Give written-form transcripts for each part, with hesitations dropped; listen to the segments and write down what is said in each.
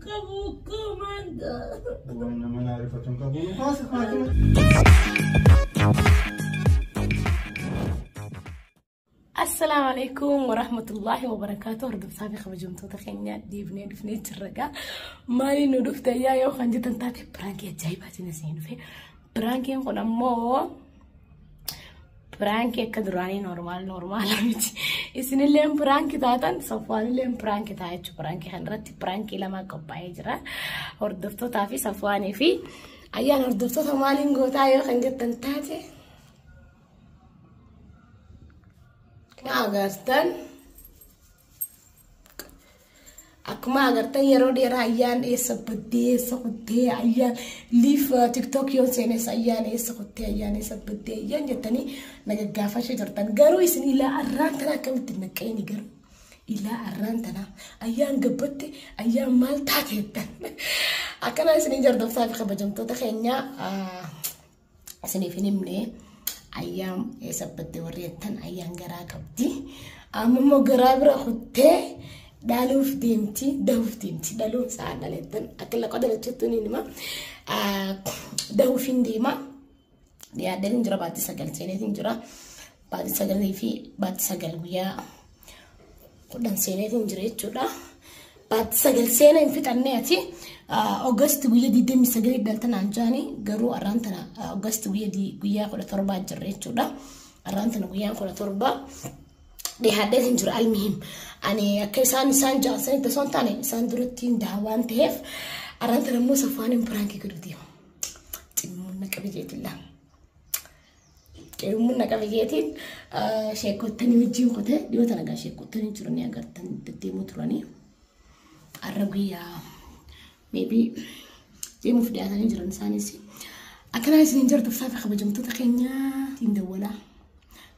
qabu komanda. Waan nama naarifatu hin qabu. Kaasa haakima. Assalaamu alaikum warahmatullahi wabarakaatu. Hordoftoota fi kabajamtoota keenya deebinee dhufnee jirra gaa. Maaliin nu dhufte ayyaa yoo kan jettan taate piraankii ajaa'ibaatiin isin dhufe. Piraankiin kun ammoo piraankii akka duraanii normaal normaala miti. Isinillee piraankii taatan Safwaanillee piraankii ta'a jechuudha. Piraankii kanarratti piraankii lama qophaa'ee jira. Hordoftootaa fi Safwaanii fi ayyaan hordoftoota maaliin gootaa yoo kan jettan taate. Agartan akkuma agartan yeroo dheeraa ayyaan eessa baddee eessa kuttee ayyaan liif tiktok yoo seenes ayyaan eessa kuttee ayyaan eessa baddee ayyaan jettanii na gaggaafachaa jirtan garuu isin ilaa arraan tana akkamitti naqeeni garuu ilaa arraan tana ayyaan gabbatte ayyaan maal taate jettan akkana isin hordoftaa fi kabajamtoota keenya isiniif hin himne. Ayyaan eessa baddee warri jettan ayyaan garaa qabdi. Amma immoo garaa bira kuttee dhaluuf deemti, dahuuf deemti. Dhaluuf sa'a dhalettan akka laqa dhalachuutti ni hima. Dahuuf hin deema. Dhiyaadheen hin jira baatii 9 seeneetiin jira. Baatii 9 fi baatii 9 guyyaa 10 seeneetiin jira jechuudha. Baatii 9 seenee hin fixannee ati. August guyyaa 29 dhaltan aan jaani garuu arraan tana August guyyaa 17 jirra jechuudha. Arraan tana guyyaan 17 dhiyaadhee hin jiru almihim. Ani akka isaan jaarsanitti osoo hin taane isaan duratti hin daha waan ta'eef arraan tana immoo Safwaaniin piraankii godhu deema. Cimmuun na qabe jeetilla. Cimmuun na qabe jeetiin sheekottanii wajjin kutee dhiyoo tana gaa sheekottanii jiranii agartan deddeemuu turanii. Arra guyyaa maybe deemuuf dhiyaatanii jiran isaanis. Akkanaa isin hordoftoota fi kabajamtoota keenyaa ittiin dawwalaa.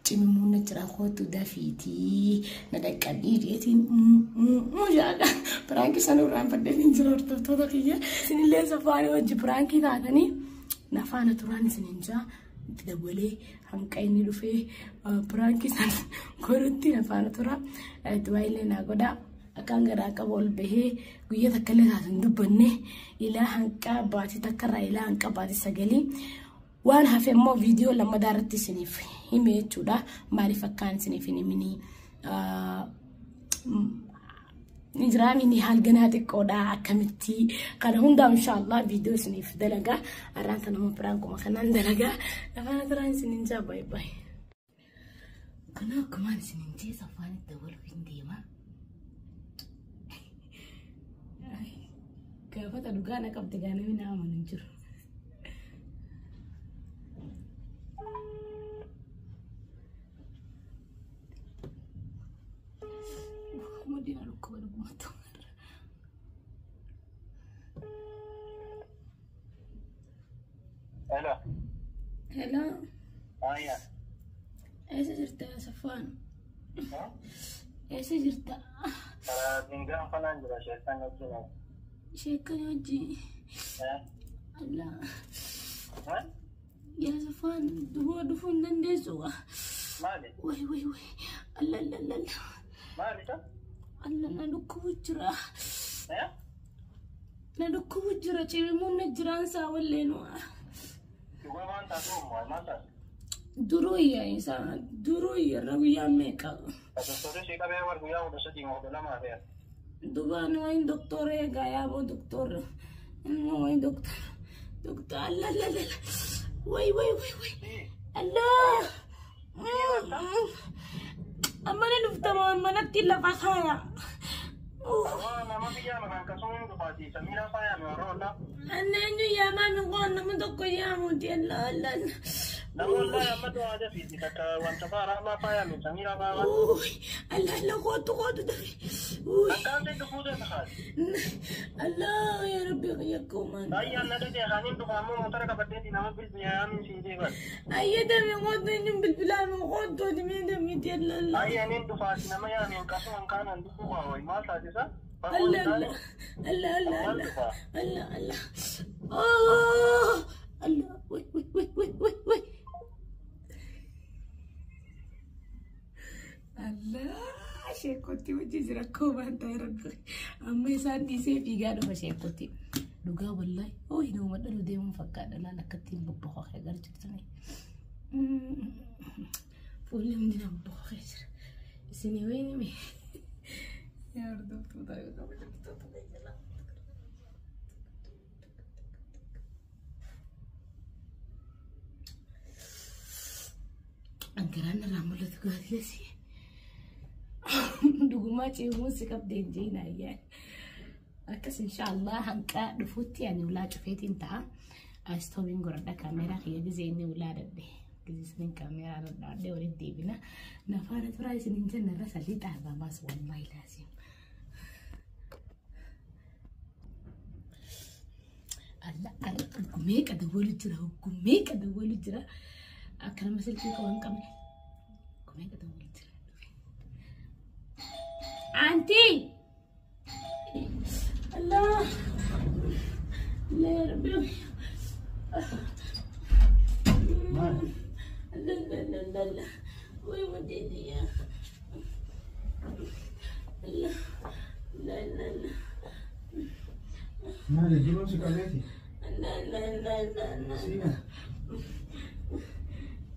Cimimmuun na jira kootu dafiitii na dhaqqabii jeetiin jaadha. Piraankii sana irraan faddeetiin jira hordoftoota kiyya. Isinillee Safwaanii wajji piraankii taatanii na faana turaan isinin jaa. Itti dawwalee hanqa inni dhufee piraankii sana godhutti na faana tura. Itti baay'ee naa godhaa. Akkaan garaa qabu ol bahee guyyaa takka illee taatu hin dubbanne ilaa hanqa baatii takkarraa ilaa hanqa baatii 9 waan hafe immoo viidiyoo lammadaa irratti isiniif hime jechuudha. Maaliif akkaan isiniif hin himinii ni jiraamini haal ganaa xiqqoodha akkamitti kana hundaa inshaallah viidiyoo isiniif dalagaa. Arraan tana immoo piraankuma kanaan dalagaa. Afaan turaan isiniin jaa baay'ee baay'ee. Kana akkumaan isiniin jee Safwaan itti dabaluu hin deema. Gaafata dhugaa na qabde gaa namni na amanu hin jiru. Mudina dhukkuba dhugumatti. Hello. Hello. Aya. Eessa jirta Safwaan? Eessa jirta? Dingaan kanaan jira sheekan wajjin. Sheekan wajjin. Allah. Yaa Safwaan dhufuu dhufuu hin dandeessu. Maali? Way way way. Allah Allah Allah. Maali ta? Allah na dhukkubu jira. Na dhukkubu jira cimimuun na jiraan isaa walleenu. Dhugaa waan taatu maal taatu? Duruu iyya isaa duruu iyya irra guyyaa meeqa? Doktorri si qabee war guyyaa 13 moo 12 fe'a. Dubaan wayin doktora eegaa yaaboo doktora. Wayin doktora. Doktora Allah Allah Allah. Way way way way. Allah. Amma na dhuftama manatti lafa kaaya. Nama biyya maqaan kasuun dhufaati samiira faayaa mi warra ollaa. Anna eenyu yaamaa mi qoon nama tokko yaamuuti Allah Allah. Nama ollaa ammatu haja fiiti takka wanta faa rahmaa faayaa mi samiira faayaa. Allah Allah kootu kootu dafi. Akkaan ta'e dhufuu danda'a. Allah yaa Rabbi yakkumaan. Ayyaan na dhagee kaaniin dhufa ammoo motora qabaddeeti nama bilbilaa yaamiin siin jeeban. Ayya dami kootu eenyuun bilbilaa mi kootu dimee damiiti Allah Allah. Ayyaaniin dhufaati nama yaamiin kasuun kaanaan dhufuu waa maal taasisa? Allah Allah Allah Allah Allah Allah Allah. Oh Allah wait wait wait wait wait wait. Allah Sheekotti wajjin jira koobaan ta'e rabbi. Amma isaan dhiisee fiigaa dhufa sheekotti. Dhugaa wallaahi oo hin uumadhu deemuun fakkaadha laala akkattiin bobboqoqee gara jirtanii. Fuulli hundi na bobboqoqee jira. Isinii wayini mee? Yaa hordoftoota kabajamtoota jala. Garaan irraa mul'atu gaariidhas. Dhugumaa ceemuun si qabdee hin jeen ayyaan. Akkas inshaallah hanqa dhufutti ani ulaa cufeetiin ta'a. Astoobiin goradha kaameeraa kiyya gizee inni ulaa dhadhe. Gizee isiniin kaameeraa dhadhaadhee walitti deebina. Nafaana turaa isiniin jenna irra sadii xaarraa baas wallahi laasiim. Allah Allah gumee qadawwalu jira gumee qadawwalu jira. Akka nama silkii qabu hin qabne. Gumee qadawwalu jira. Auntie! Allah! Allah ya Rabbi. Maal? Allah Allah Allah Allah. Way madidi ya. Allah. Allah Allah Allah. Maali jiruun si qabeeti? Allah Allah Allah Allah Allah. Siima.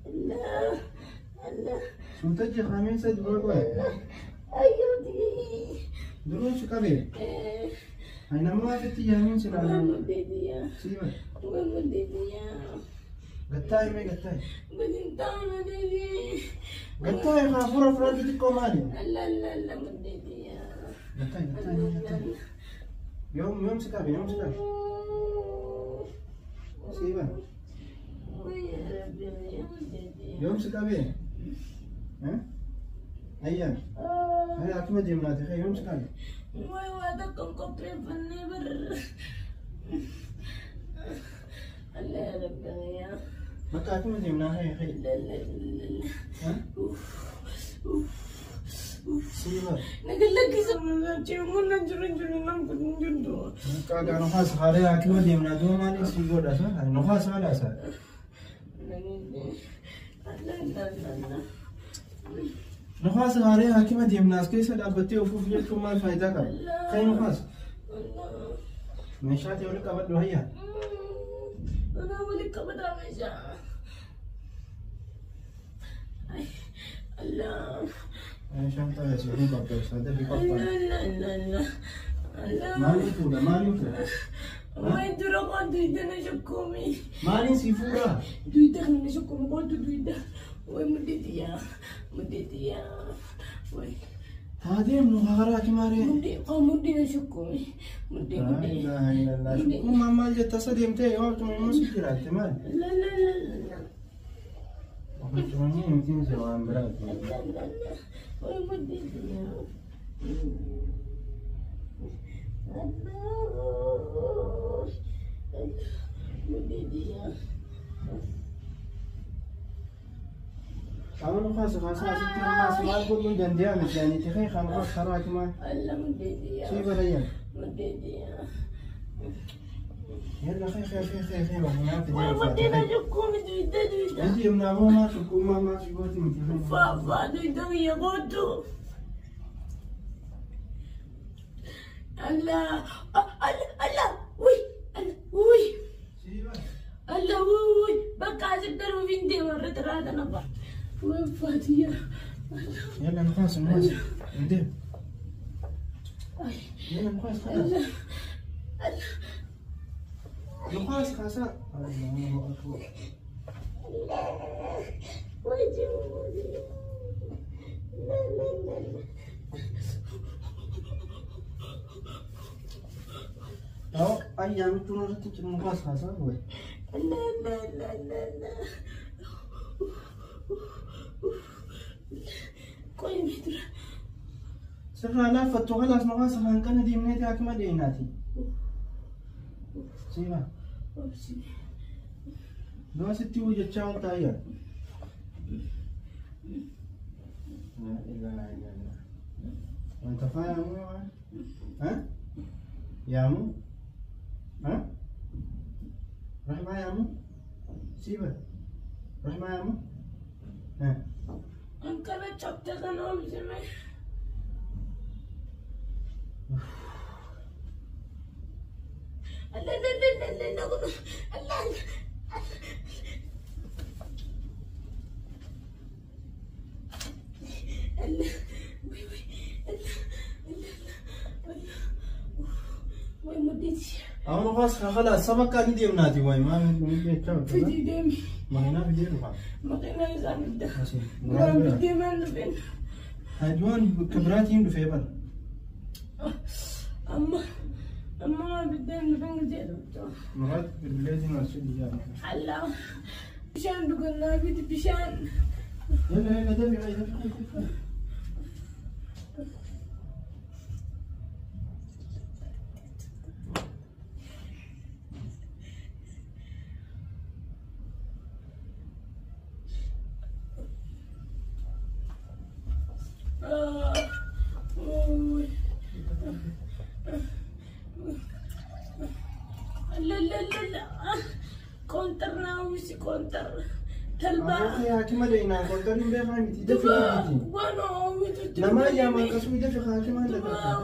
Allah. Allah. Suuta jeqameensa dura qo'e. Ayyuti. Duruun si qabee. Ay nama asitti yaamiin si Way ilaalaa. madidi ya. Siima. Way madidi ya. Gattaa'e mee gattaa'e. Badintaana dedi. Gattaa'e haa fura fura xixiqqoo maali? Allah Allah Allah madidi ya. Gattaa'e gattaa'e gattaa'e. Yoom yoom si qabe yoom si qabe? Siima. Way ya Rabbi ya madidi ya. Yoom si qabe? Ayyaan. Ay akkuma deemnaati kee yoom si qabe? Way waa takkan qopheeffannee bar. Allah ya Rabbi ya. Bakka akkuma deemnaa kee kee. Allah Allah Allah. Uff uff uff. Siima. Nagalakkisa ceemuun jiru jiru nan kun jirtu. Qaagaa nufaas haalee akkuma deemnaa duuba maaliin si godha sa? Nufaas haala sa? Allah Allah Allah. Nufaas haalee hakima deemnaas keessa dhaabbattee ofuuf jechuun maal faayidaa qaba? Kai nufaas. Meeshaa ta'e walitti qabadhu hayyaa. Ana walitti qabataa meeshaa. Allah. Meeshaan ta'e si hin qopheessa dafii Allah qophaa'e. Allah Allah Allah. Maaliin fuudha maaliin fuudha? Way dura qoontu idana shukkuumi. Maaliin si fuudha? Duyda kana shukkuumi qoontu duyda. Way muddeetiyaa muddeetiyaa. Way Haa deemnu haaraa hakimaaree. muddee qoo muddee na shukkuumi. Muddee Laa muddee. ilaaha illallah. Shukkuummaan maal jetta isa deemtee yoo haqxumamuu si jiraatte maali? La la la la. Haqxumamuu miti si waan biraati. La la la. Way muddeetiyaa. Allah. Muddeetiyaa. Qaama nufaas haasaa asitti ammaas maal godhuun danda'a miti ani tifee kan nufaas karaa hakimaa. Allah muddeetiyaa. Sii balayyan. Muddeetiyaa. Yalla خير خير خير خير خير ما في Way muddee na shukkuumi duyda duyda. Inti imnaa ma shukkuummaa ma shukkuuti miti. Fafa duyda kiyya kootu. Allah Allah Allah wuy Allah wuy Allah wuy bakka asitti darbuuf hin deema irra xiraata nafa. Way faatiya. يلا نخاص نخاص ندير. يلا نخاص خلاص. نخاص خلاص. الله أكبر. Way jiru. La la la la. أو أيام تنور تنور نخاص خلاص هو. La la la la la. Qoy meetira. سرنا لا فتو خلاص نخاص هنكن دي منيتي أكمل ديناتي. سيما. Obsi. لو ستي وجه تشاون تايا. لا إله إلا الله. وأنت فاهم ها؟ يا عمو؟ ها؟ روح معي يا عمو؟ سيبه. روح معي يا عمو؟ ها؟ Ankara cabte kana obsi mee. Allah Allah Allah Allah Allah. Allah way muddiiti. Amma nufaas khalaas saba akka ni deemnaati wayi maal ni jechaa Fidii deemi. Makiinaa fidee dhufa. Makiinaa isaa fidda. Asii. Duraan fiddee maal dhufeen? Hajuun bakka biraatiin dhufee bara. Amma amma maal fiddeen dhufeen gisee dhuftu. Muraad bilbileetiin as fidi jaa. Allah. Bishaan dhugannaa fidi bishaan. Yalla yalla dafi dafi dafi. لا لا لا لا كونتر ناويسي كونتر تلبا Haakima deemnaa kontorri hin beekaa miti dafi miti. وانا ويتو Nama yaaman qasuu dafi haakima وانا dhaqaa.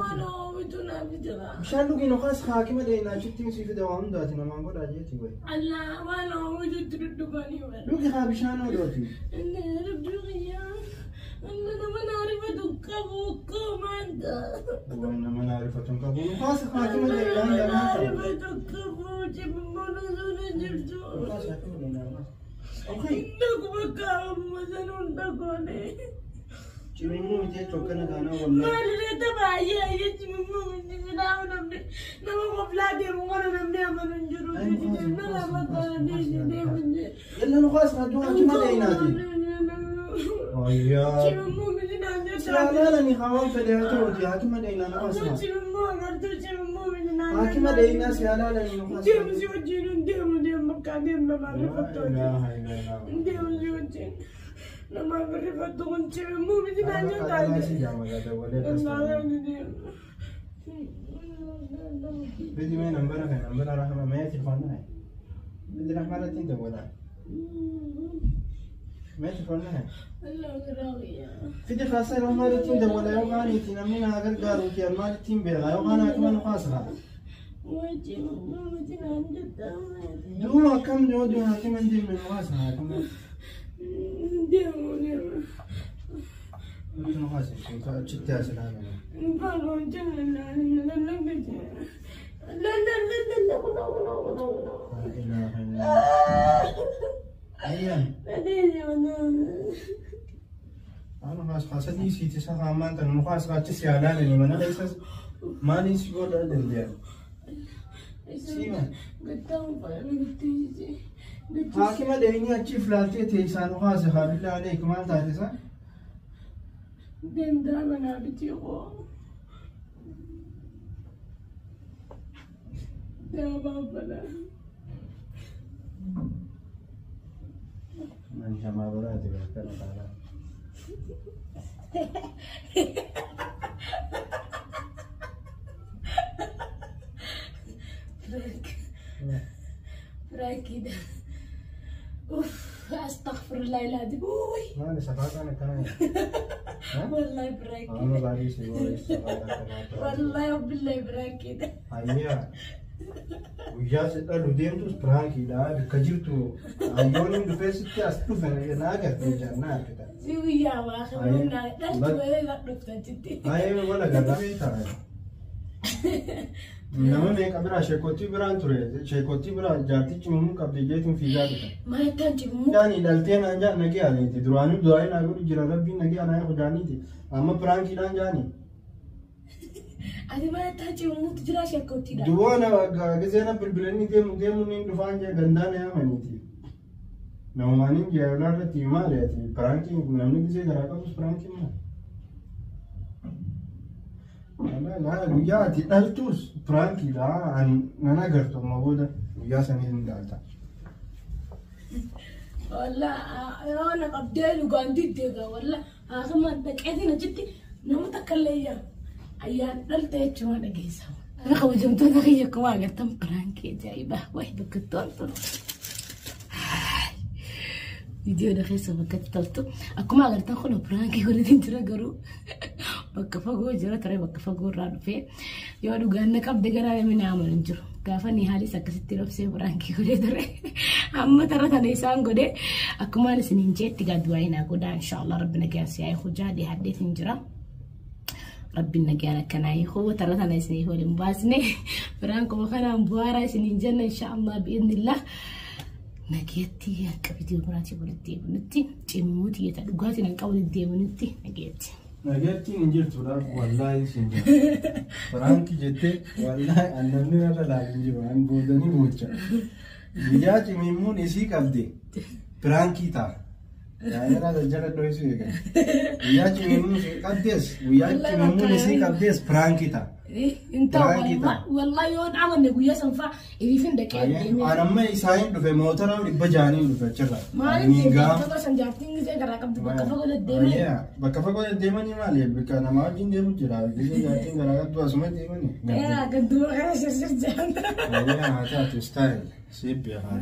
ويتو نافدغا Bishaan dhugiin okaas haakima deemnaa achitti si fida waan hundaati namaan godhaa jeeti wayi. الله وانا ويتو تردباني وانا Dhugi haa bishaan odooti. انا ربي انا ما نعرف دكابو كوماندا Waan nama naarifatu hin qabu. Nukaas haakima انا deemnaa ما yamaan نعرف qabu. دكابو جبمونا زونا جبتو Nukaas haakima deemnaa. Okay. Ndakubaka mazanu ndakone. Cimimuu miti jechuun akkana taanaa wallaahi. Maalirra baay'ee ayyachi mimmoo namni nama qoflaa deemu kana namni amanu hin jiru. Nama kana deemu hin jiru. Yalla nukaas haajuu haakima deemnaati. Ayyaa. Cimimmoo miti naan jettaa. Silaalaalani hawaan fedhe haa ta'uti haakima deemnaa nukaas haa. Cimimmoo agartuu cimimmoo miti naan Haakima deemnaa silaalaalani nukaas. Deemu si wajjin hin deemu deemu bakka deemu namaa rifattooti. Ilaaha illallah. Deemu si wajjin namaa rifattu kun cimimmoo miti naan jettaa. بدي ما نمبر كان نمبر رحمة ما تلفونها بدي رحمة لا تندولا ما تلفونها في خاصة رحمة لا تندولا يوم أنا تنامين هاجر قالوا كي ما تيم بيها يوم أنا كمان خاصة دوما كم جو دوما كم دي من خاصة كم أنت خاصة كنت تشتي أسلام لا إله إلا الله أيام أنا خاص خاصة دي سيتي سخا ما أنت نخاص خاصة سيالان اللي ما نخيس ما نيس يقول لا Haakima dheenii achi filaaltee teessaan ukaase haa billaa aleek maal taate isaa? Shamaa biraati akkana taanaa. Prank. اوف استغفر الله العظيم. اوي Maali safaataan akkana? والله prank. Amma baay'ee si godhe safaataan akkanaa. والله وبالله prank ده. Hayyaa guyyaa si dhalu deemtus piraankiidha bakka jirtu hayyoon dhufee sitti as dhufe na agarte jaan na argita. سويا واخر دلت ولا دفتت. Baay'ee wal agarraa beektaa. Nama meeqa biraa sheekottii biraan ture sheekottii biraa jaartichi mumuu qabdi jeetiin fiigaa dhufe. ما يتنجم مو Jaani dhaltee naan jaan nagee aleeti duraanuu du'aa naa godhu jira rabbiin nagee anaa jaaniiti amma piraankiidhaan jaani. هذه ما يتنجم مو تجرا شكوتي ده. Duwwaana gizeena bilbilanii deemu deemu niin dhufaan jee gandaan yaamaniiti. Namumaaniin jaalala irratti maali ati piraankiin namni gizee garaa qabus piraankiin maali? Laa guyyaa ati dhaltus piraankiidha nan agartu amma booda guyyaa sanii hin dhaalta. والله انا قبدال وقاندي ديغا والله اخر ما دقيتنا جدي نمت كليا ايان دلت يجوا دغيسا انا خوجمتنا هي كما غتم برانكي جايبه واحد كتولتو فيديو دغيسا بكتلتو اكما غرتن خلو برانكي ولدين جرا غرو Bakka fagoo jira ture, bakka fagoo irraa dhufee yoo dhugaan na qabde garaa namni na amanu hin jiru. Gaafa ni haalis akkasitti dhoksee piraankii godhee ture. Amma tara tana isaan godhee akkumaan isiniin jeetti gaa du'aa naa godhaa, inshaallah rabbi nagaan si haa hojaa dhiyaadheetiin jira. Rabbiin nagaan akkanaa hiikuu tara tana isinii waliin baasne piraankuma kanaan bu'aaraa isiniin jenna, inshaallah bi'idnillah. Nageetti akka viidiyoo biraatii walitti deebinutti, cimmuu tiyyata dhugaatiin hin qabu walitti deebinutti nageetti. Nageettiin hin jirtuudhaaf wallaahi sin jira. Piraankii jettee wallaahi an namni irra laalu hin jiru, an boodanii boocha. Guyyaa cimimmuun isii qabde piraankii ta'a. Daa'ima jala dhohisuu eegan. Guyyaa cimimmuun isii qabdees, guyyaa cimimmuun isii qabdees piraankii ta'a. Hin ta'u wallaahi, yoon amanne guyyaa sanfaa iriifin dhaqee deemee. An amma isaan dhufe mootora 600n dhufe achirra. Maaliif deemtota san jaartiin gisee garaa qabdu bakka fagoo deddeemee? Bakka fagoo deddeemanii maali? Bakka namaa wajjin deemu jira. Gisee jaartiin garaa qabdu asuma deemanii. Yaa gadduma kana shirsir jedhan. Haa taatu style. Siif beekaa.